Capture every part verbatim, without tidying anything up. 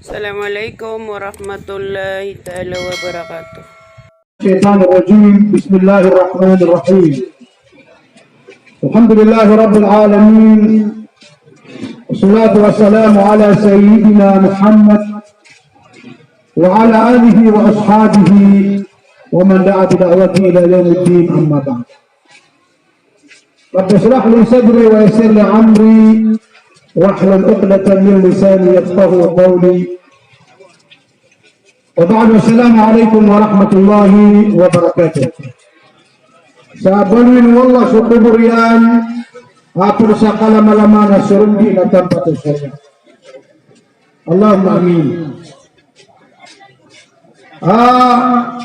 Assalamualaikum warahmatullahi taala wabarakatuh. الشيطان الرجيم. بسم الله الرحمن الرحيم. الحمد لله رب العالمين. والصلاة والسلام على سيدنا محمد وعلى آله وأصحابه ومن دعا بدعوته إلى يوم الدين، أما بعد. رب اشرح لي صدري ويسر لي أمري واحلل عقدة من لساني يفقهوا قولي. وبعد، السلام عليكم ورحمة الله وبركاته. Sa baloyin o Allah so kobor iyan, apiya sa kalamalama na soron di na tampat o sariya. Allahumma amin. Ah,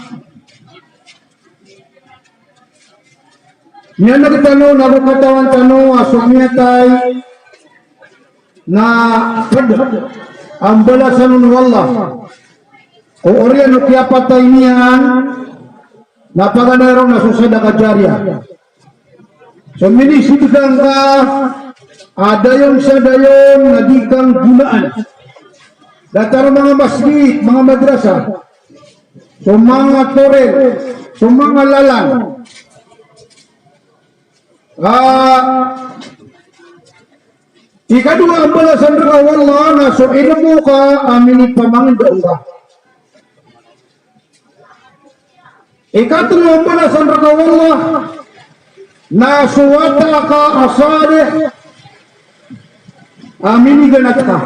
Miyaneg tano na katawan tano a so miyatay na pd a mbalasan o Allah ko oriyan o kiyapatay niyan na paganay ron na so sadaqah jariyah. So minisidka ngka a dayon sa dayon na di ka nggonaan. Datar manga masjid, manga madrasa, so manga toril, so manga lalan. Ah, ikadowa a mbalasan rka o Allah na so ilmo ka a minipamangndao ngka. Ikatlo a mbalasan rka o Allah na so wata ka a salih a miniganat ka.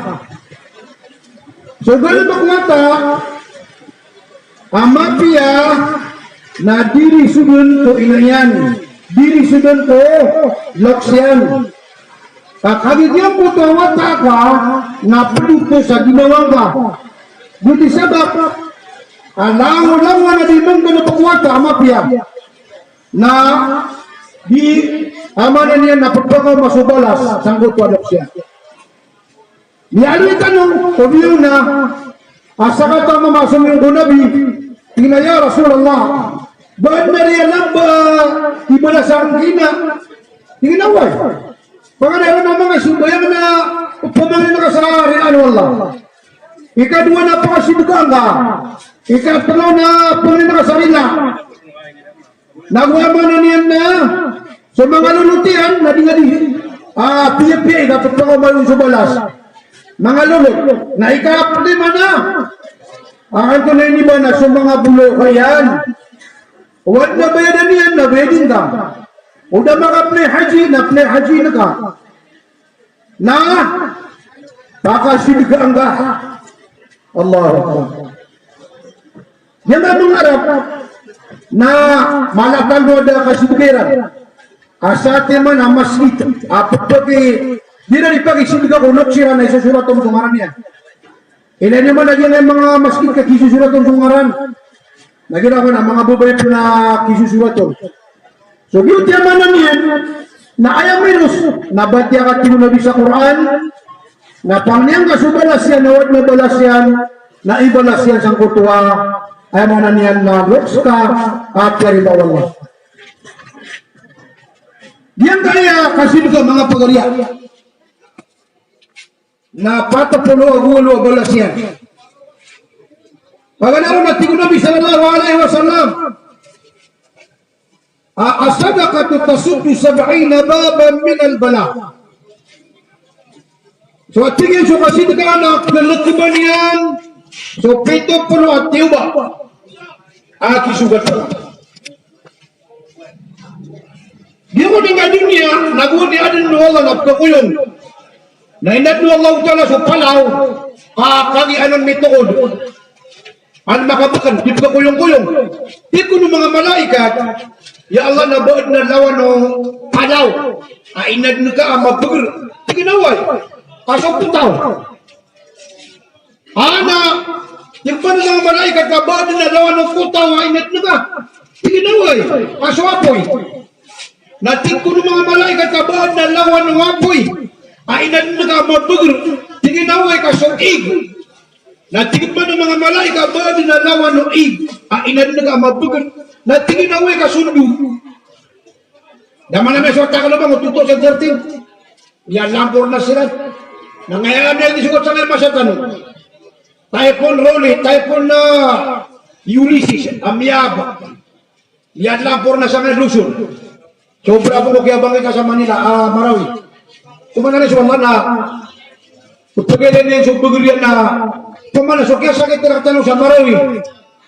So galbk o wata a mapiya na di risodn ko ina iyan, di risodn ko loks iyan. Ka kagiya giyangkoto a wata ka na pd oto sa ginawa ngka. Giyoto i sabap a langolangon a di manggalbk o wata a mapiya na di, aya maana niyan na pphakaoma so balas sangkoto a loks iyan. Miyaaloy tano ko biyoona a sakataw a mama a somiyong ko Nabi, tig iyan a, "Ya Rasulullah, ba adn a riya lamba i balas akn ki ina?" Tig iyan a, "Oway. Paganay ron a manga isambayang na pamangnin ka sa riyaan o Allah. Ikadowa na pakasidka ngka. Ikatlo na pangnin ka sa rila." Na go aya maana niyan na so manga lolot iyan na di ngka di, ah, piyapiya i kapphakaoma on so balas. Manga lolot. Na ikaplima na, ah, antonaa ini ba na so manga bolawan iyan. O adn a bayadan iyan na bayadi ngka. O da makapnay haji na pnay haji ngka. Na pakasidka ngka. Allahu Akbar. Giyangkai a manga Arab na mala tano a da kasidka iran. Asar timan a masgit a pphaki, di iran di pakasidka ko loks iran a isosorat on so ngaran iyan. Ilay niyo man a giyangkai a manga masgit ka kisosorat on so ngaran. Na giyangkai a manga babay pn a kisosorat on. So giyoto i aya maana niyan na aya miyanos na batiya ka, tig o Nabi sa Qur'an, na pangni angka so balas iyan, na o adn a balas iyan na ibalas iyan sangkoto a, aya maana niyan na loks ka a piyarida o Allah. Giyangkai a kasidka, manga pagariya, na pat polo ago walo a balas iyan. Paganay ron na tig o Nabi sallallahu alaihi wasallam a, "As-sadaqatu tasuddu sab'ina baban minal bala." So, tig iyan, so kasidka na kalkban iyan so pito polo a tiyoba a kisogat. Di ko di nga doniya, na go di adn o Allah na pkakoyong. Na inadn o Allahu Ta'ala so palaw, ka kagiya anan mitokod. An makabkn, di pkakoyong-koyong. Tig kon o manga malaikat, "Ya Allah, na ba adn a lawan o palaw a inadn ka a mabgr?" Tig iyan a, "Oway, ka so potaw." Ana, tig pman o manga malaikat a ba adn a lawan o potaw a inadn ka? Tig iyan a oway, ka so apoy. Na tig kon o manga malaikat a ba adn a lawan o apoy a inadn ka a mabgr? Tig iyan a oway, ka so ig. Na tig pman o manga malaikat a ba adn a lawan o ig a inadn ka a mabgr? Na tig iyan a oway, ka so ndo. Da man a miyasoat akn a ba ko two thousand thirteen. Iya lampor na siran. Na ngaya anda ini sogat sangkaya masa tano. Typhoon Rolly, Typhoon na Ulysses, a miyababa. Aya lampor na sangkaya Luzon. Sobra bo ko kiyabangkit sa Manila, a Marawi. Komana na so Allah na, pagilay niyan so bagr iyan na, komana so kiyasakit iran tano sa Marawi.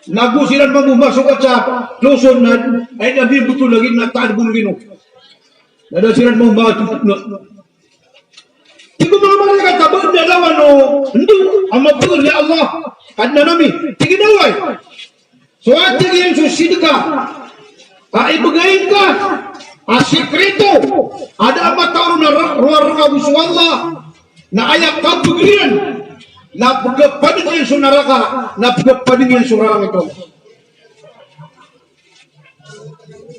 Na go siran mambo masok sa Luzon na, ay na bibutol lagi na taad bo lagi no. Na da siran mambo masok na. Tig o manga malaikat a ba adn a lawan o ndo a mabagr i Allah, Kadnan ami. Tig iyan a oway. So, a tig iyan, so sidka a ibgay ngka a sikrito a da a mataw ron a ra-, rowar rka bo so Allah, na aya kabagr iyan na pgpadng iyan so naraka, na pgpadng iyan so rarangit o Allah.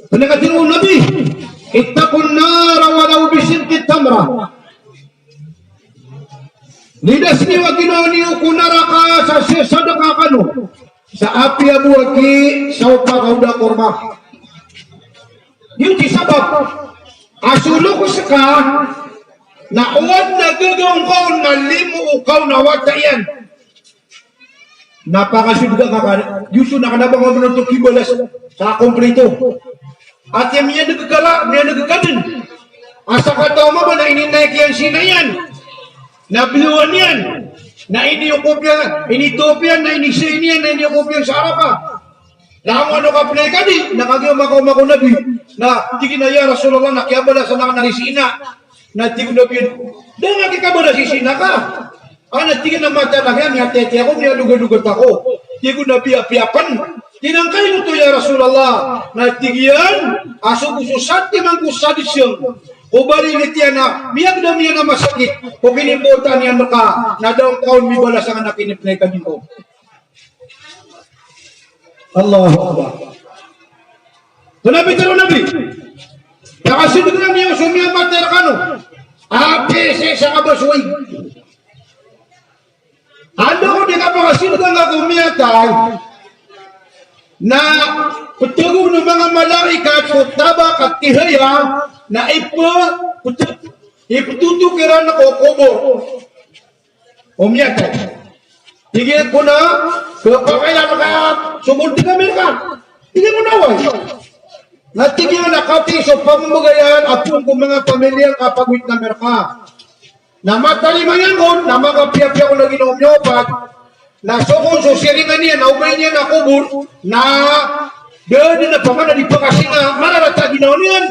Pn a katharo o Nabi, "Ittaqun nara walaw bishiqqi tamrah." Lidas niyo a ginawa niyo ko naraka sa sisadka kano sa apiya bo a ki saopak a oda korma. Giyoto i sabap a so loks ka na o adn a gagaw ngka on na limo o kaon a wata iyan. Na pakasold ka ka, giyoto na kna ba ngka manoto kibalas sa komplito. Ati miyadg ka la, miyadg ka dn. A sakataw mambo na ininaik iyan si ina iyan. Na biyowaan iyan. Na iniyokop iyan, initop iyan, na inisii niyan, na iniyokop iyan sa Arafah. Na aya makaplay ka di, na kagiya makaoma ko Nabi. Na tig iyan a, "Ya Rasulullah, na kiyabalasan akn ari si ina." Na tig o Nabi, "Da ngka di kabalas si ina ka." A na tig iyan a, "Mataan a kiyatiyatiya ko, miyalogalogad ako." Tig o Nabi a, "Apiya pn." Tig iyan a, "Ngkaino oto, ya Rasulullah?" Na tig iyan a, "So bo so satiman ko sadiseng ko bali niyan a miyagdam iyan a masakit ko kinimbawataan iyan rka, na da ngka on mibalas angkanan a kinipnay ka dn ko." Allahu Akbar. Tig o Nabi, tig o Nabi, pakasold niyo so miyamatay rkano. Apiya sii sa kabasoy. Anda ko di kapakasold ka ko miyatay, na pthagoon o manga malaikat ko tabaq a tihaya, na ip-, pthotok iran ko kobor o miyatay. Tig iyan ko na, kapakailan ka so gold digger ka? Tig iyan ko na oway. Na tig iyan a katii so pamamagayan a poon ko manga pamilya ngka a pagwit na mirka. Na matalima iyan kon, na makapiyapiya kon lagid o miyaopat. Na so kon so siringan iyan, na ogaid iyan a kobor, na da dn a pamana di pakasinga, mararata a ginawa niyan.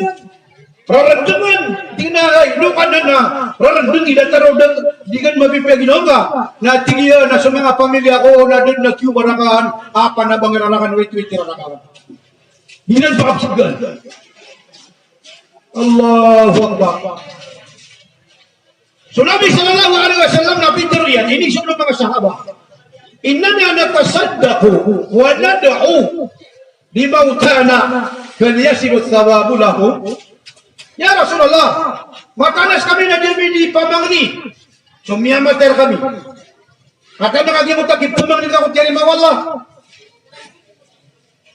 Rarandngan, tig iyan a, "Ay, ino ka dn a rarandng i datar o da, di ka dn mapipiya ginawa ngka?" Na tig iyan a so manga pamilya ko na da dn a kiyoba rakan a panabang iran rakan, wit-wit iran rakan. Di iran pakapsgn. Allahu Akbar. So Nabi sallallahu alaihi wasallam na pitharo iyan, iniiza o manga sahaba, "Innana natasaddaqu wa nad'u limawtana falyasil thawabu lahum." Ya Rasulullah, mataan a skami na di ami di pamangni so miyamatay rkami. Mataan a kagiya bo ta kipamangni ka ko tiyarima o Allah.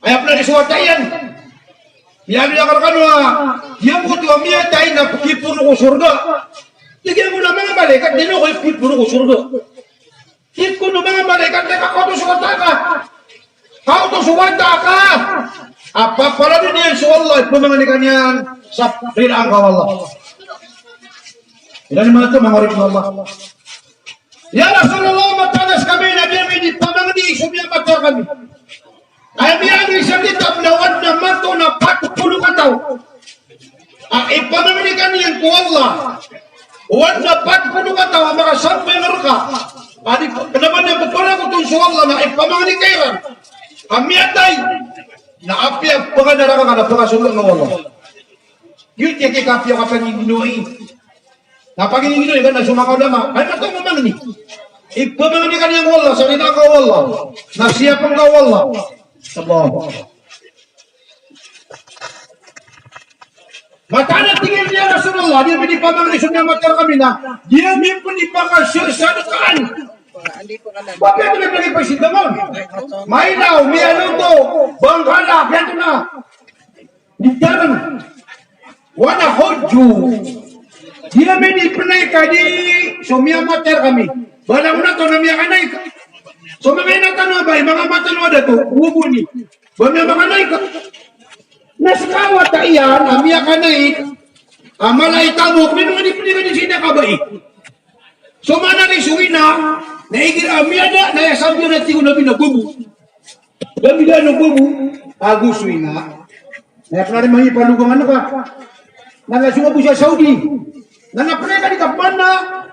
Aya pn a di so wata iyan. Miyaaloy akal kano a giyangkoto a miyatay na pkipono ko sorga. Tig iyan ko na manga malaikat, di niyo ko ipkipono ko sorga. Tig ko na manga malaikat, na kakoto so wata ka. Kaoto so wata ka a paparadn iyan so Allah, ipamangni ka niyan sa ridaan ka o Allah. Iran man oto, manga oripn o Allah. Ya Rasulullah, mataan a skami na di ami di pamangni so miyamatay rkami. Aya miyaaloy sa kitab na o adn a mato na pat polo kataw a ipamangni ka niyan ko Allah. O adn a pat polo kataw a makasambayang rka a di kna ba niyan pparagoton so Allah na ipamangni ka iran a miyatay, na apiya pnganaraka ka na pakasold ka o Allah. Giyoto i kikapiya ka panginginoy. Na panginginoy ka na so manga ulama, ay, mataan a mamangni. Ipamangni ka niyan ko Allah, sa ridaan ka o Allah, na siyapn ka o Allah. Allahu Akbar. Mataan a tig iyan, ya Rasulullah, di ami di pamangni so miyamatay rkami na di ami pn di pakasadkaan. Ba piya oto na pagipasidangon? Mainaw, miyaloto, bangkala, piya oto na. Di tarang. Wa nahujju. Di ami di pnaika di so miyamatay rkami. Ba langon oto na miyakanay ka. So manga ina tano a bai, manga ama tano a dato, bo bo ni. Ba miyakanay ka. Na ska a wata iyan a miyakanay a mala i tamok, na ino ngka di pnikanin sii na kabai. So maana niyan so ina, na igira a miyada, na aya sabap iyan a tig o Nabi na bo bo. Ba miyada na bo bo, ago so ina. Na aya pn a ri mangipalogangan ka. Na nga so nga bo sa Saudi. Na na pnikanin ka pman na,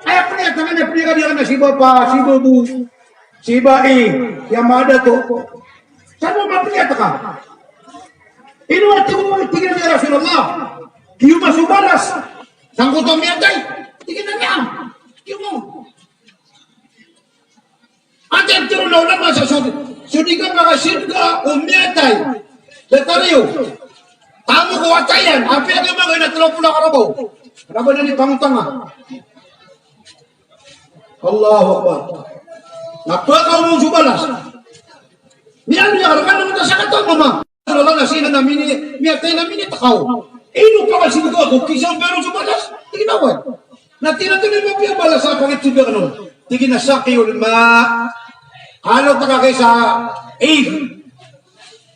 aya pnikanin ka, na pnikanin ka na si bapa, si bo bo, si bai, si ama, dato. Sa bo mapnikanin ka. Ino a tig o, tig iyan, ya Rasulullah, giyoto so balas sangkoto a miyatay? Tig iyan a na'am. Giyoto. Antaa i pitharo o ulama sa so, so di kapakasidka o miyatay? Datar iyo. Tamok o wata iyan, apiya giya manga ina tlo polo a karabaw. Karabaw na di pangotanga. Allahu Akbar. Na pakaoma on so balas. Miyaaloy a rkano ta sakataw a mama. Rasulullah, na si ina na mini, miyatay na minitakaw. Ino pakasidka ko, kisa on pn so balas? Tig iyan a oway. Na tig iyan a antonaa i mapiya a balas a pakasidka ko? Tig iyan a saqyul ma. Kalotan ka kisa, eh,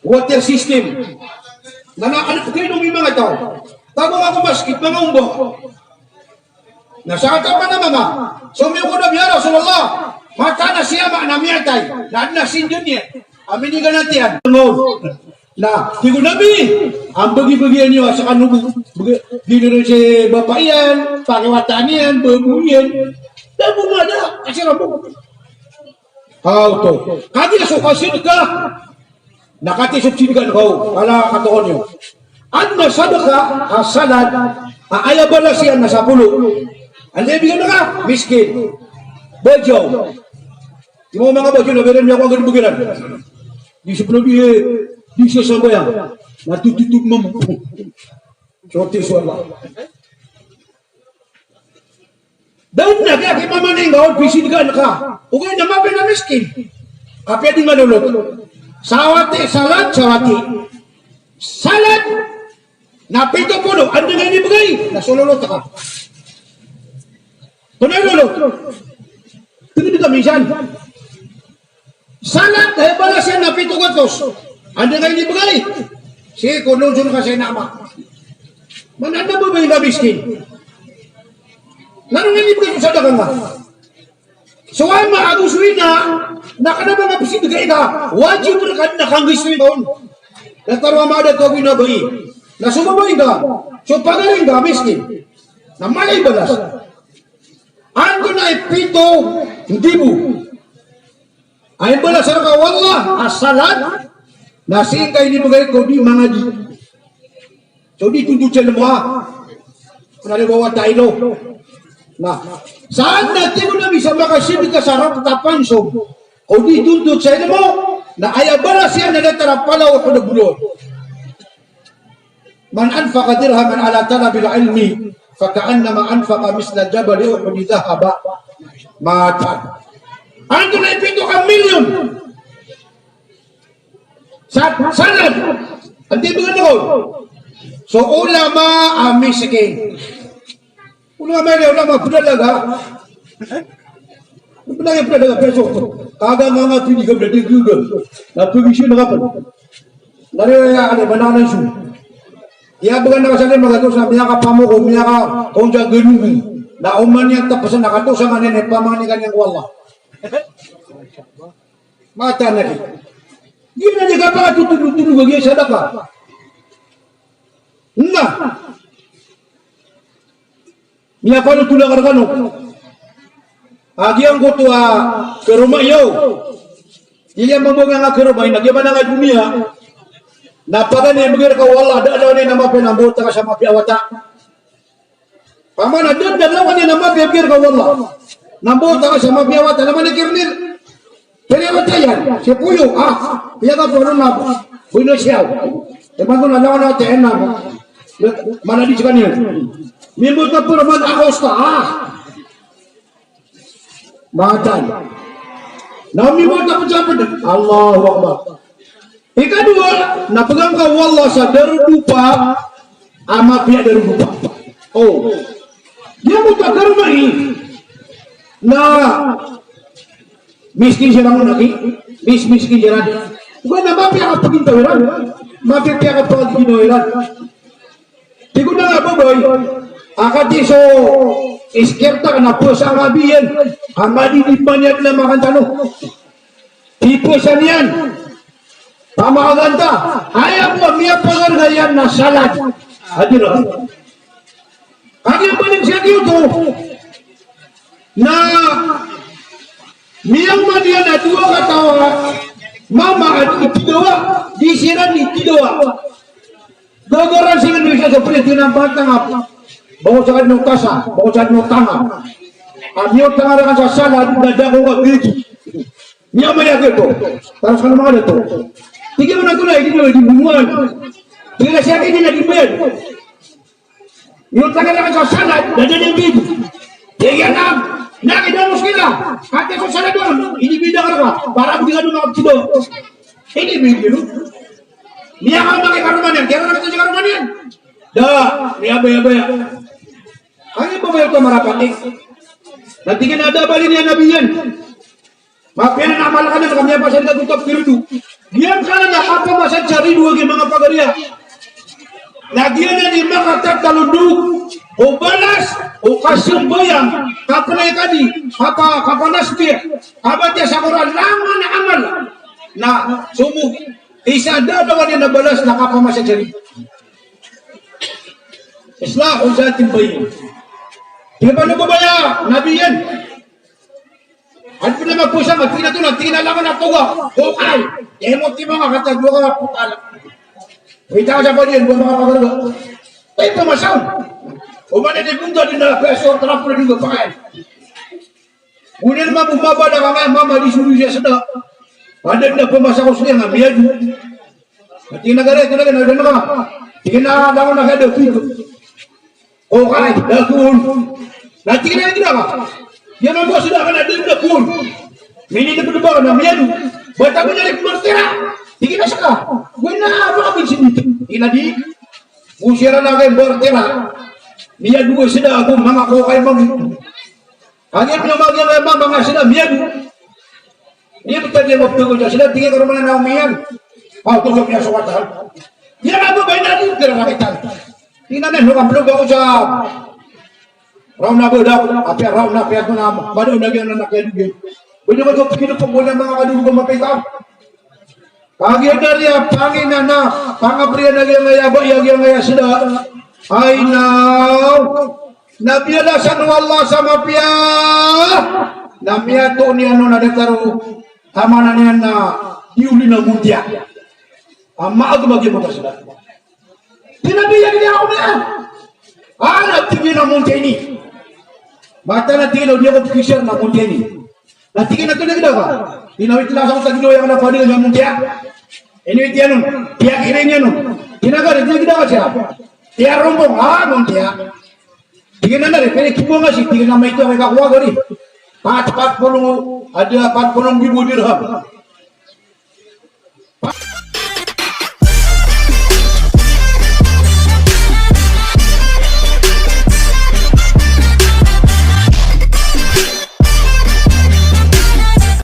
water system. Na, na, ano, pkainom i manga taw. Tago ako maskit, manga omba. Na sakataw a mama, somiyong ko Nabi, ya Rasulullah, mataan a si ama na miyatay, na adn a sindan iyan a miniganatian. Na tig o Nabi, ambagibagian iyo a skano bo, bagi, giliran si bapa iyan, pakiwataan iyan, bo bo iyan. Da bo nga da, kasi rabo. Aw, oto. Kagiya so kasidka. Na katii so sidka ko, kala katoon iyo. Adn a sadaka a salad a aya balas iyan na sapolo. Anda i bgan ka? Miskin. Bajaw. Di mo manga bajaw na bgan iyan ko agad bgan. Di sapolo di, di siya sambayang. Na tututu mamo. Sorti so Allah. Da on na giya ki mama ni nga on pisidkaan ka. Ogaid na mapiya na miskin. Apiya di malolot. Sawati, salad, sawati. Salad, na pito polo, anda nga inibgay, na so lolot ka. Tonaa i lolot? Tingin ka minsan. Salad, aya balas iyan na pito gatos. Anda nga inibgay? Sii ko nonson ka sa ina ama. Man anda bo ba ina miskin? Na ino nga inibgay so sadaka nga? So ama ago so ina, na kna ba nga pisidkay ka, wajib rka na kanggisto iyan on. Na taro ama, dato ago ina, bai. Na so babai nga, so pagari nga, miskin. Na mala i balas. Antonaa i pito nggibo? Aya balas rka o Allah a salad, na sii ka inibgay ko di mangadi. So di tontot sa ilmo a. Kna di ba wata ilo. Na, sa adn a tig o Nabi sa makasidka sa rap tapanso, o di tontot sa ilmo, na aya balas iyan na datar a pala o Uhud a bolo. Man anfaqa dirhaman ala talabil ilmi, faka'annama anfaqa misla jabali Uhud dhahaba. Mata. Antonaa i pito ka milyon? Sa, salad. Antaa i bgan on? So ulama a miskin. Ulama ini, ulama pdalaga. Pdalaga, pdalaga, peso. Kaga nga nga tini ka pdalaga. Na pagisi na kapan. Nari ya, ada mana na su. Iya bgan na kasali magatos na miyakapamoko, miyaka, kaonja ganungi. Na oman iyan tapasan na katos a nganin, ipamangni ka niyan ko Allah. Mata na di. Di na di ka pakatototototog a giya sadaka. Na. Miyapanotola ka rkano. A giyangkoto a karoma iyo. Iya mambo nga karoma iyan, a giya manang a doniya. Na paganay a bgan rka o Allah, da a lawan iyan a mapiya na mbaot ka sa mapiya a wata. Pamana da a lawan iyan a mapiya a bgan rka o Allah. Na mbaot ka sa mapiya a wata, na manikirnir. Pira wata iyan, si Puyo, ah, iya ka poro na, Puyo siyaw. Imanto na lawan a wata iyan na, mana di skaniyan. Mimbaot na poro man ako sta, ah. Matan. Na mimbaot na pejaped, Allahu Akbar. Ikadowa, na pegang ka o Allah sa darodopa, a mapiya darodopa. Oh. Iya mo ta karoma ini. Na, Miskin siran, na ki, mis-, miskin siran. Ogaid na mapiya a kapagintaw iran, mapiya a kapaginawa iran. Tig o da a babay a katii so iskirta na pesa a ngabi iyan, a madi di maniyat na makan tano. Di pesa niyan. Pamakagan ta. Aya bo a miyapagarga iyan na salad. Adira. Kagiya paling siya giyoto na miyaoma niyan a dowa kataw a mama a di kidawa, di siran di kidawa. Gagaran siran di siran sa pwede na batang a. Bago sa kadno tasa, bago sa kadno tanga. A miyaotang a rakan sa salad, dadako ka gidi. Miyaoma niyan giyoto. Taros kano manga dato. Tig iyan man a tolay, di na, di bumuan. Tig iyan a siya, di na, di bumuan. Iyo, taga na ka sa salad, dadalin bid. Tig iyan a, na, ida muskila. Kati so salad on, inibid akn rka. Para bo di kano makaptido. Inibid, no? Miyakaoma ki karoma niyan, kiyaroma ki karoma niyan. Da, miyabaya-baya. Aya babay oto a marapati. Na tig iyan a da a bali niyan a Nabi iyan. Mapiya na amal ka na, na ka miyapasad ka gotap ki rido. Giyangkanan a kapamasad sa rido a giya manga pagariya. Na giyanan i makatatalo dn o balas o kasambayang, kapnay ka di, kapa-, kapanasbih, kabatiya sa Qur'an, langon a amal. Na somog, isa a da a lawan iyan a balas na kapamasad sa rido. Islahu zatil bayn. Di ba na babaya, Nabi iyan. Adi pn a mapos a, tig iyan a tona, tig iyan a langon a toga. Okay. Aya mo timan a kata dowa ka putala. Ita ka sa padiyan, dowa manga pagarga. Ay, pamasa on. Oman a di bontal dn a peso, tara pn a di ba pakay. Odi na mambo mabada ka ngaya mama di sori siya sda. Pd a pamasa ko sda nga miyado. Tig iyan a gari, tig iyan a gari, na da ka. Tig iyan a langon a kaya da pito. O kay, da kon. Na tig iyan a tig iyan a ka. Iyan a bo sda ka na da kon. Mini da pito ba ka na miyado. Bata mo niyan i pmartira. Tig iyan a ska. Gowani a ba ka ba sini. Tig iyan a di. Go siran a kay martira. Miyado ko sda ko mama ko kay mama. Kagiya pn a mama, kagiya mama nga sda miyado. Iya, btad iyan maptgo sa sda, tig iyan a karoma niyan a omi iyan. Aw, toso niyan so kata. Iya, na bo ba ina di, tira na kitan. Ina na, no, ka plo ba ko sa raw na bo da, apiya raw na, apiya ko na, ba da na giya na, na kiya di. Bo da ko so pkino ko bo na manga kadolog a mapita. Kagiya dari a panginana, pangabriyan a giyangkaya aba, iya giyangkaya sda. Ay, naw. Na biyalasan o Allah sa mapiya. Na miyatoon iyan on a datar o tamanan iyan na di oli na montiya. A maag a giya mata sda. Di na biya di ako na. A na tig iyan a montiya ini. Mata na tig iyan a di ako pkisar na montiya ini. Na tig iyan a tolay, gda ka. Inawit na sa ko sa ginawa iyan na padi na montiya. Inawit iyan on. Piyakiring iyan on. Tig iyan a gda, tig iyan a gda ka siya. Tiyarombong, a, montiya. Tig iyan a na ri, pwede kibonga si, tig iyan a maito a kakowa gari. Pat, pat polo, ada pat polo ribu dirham.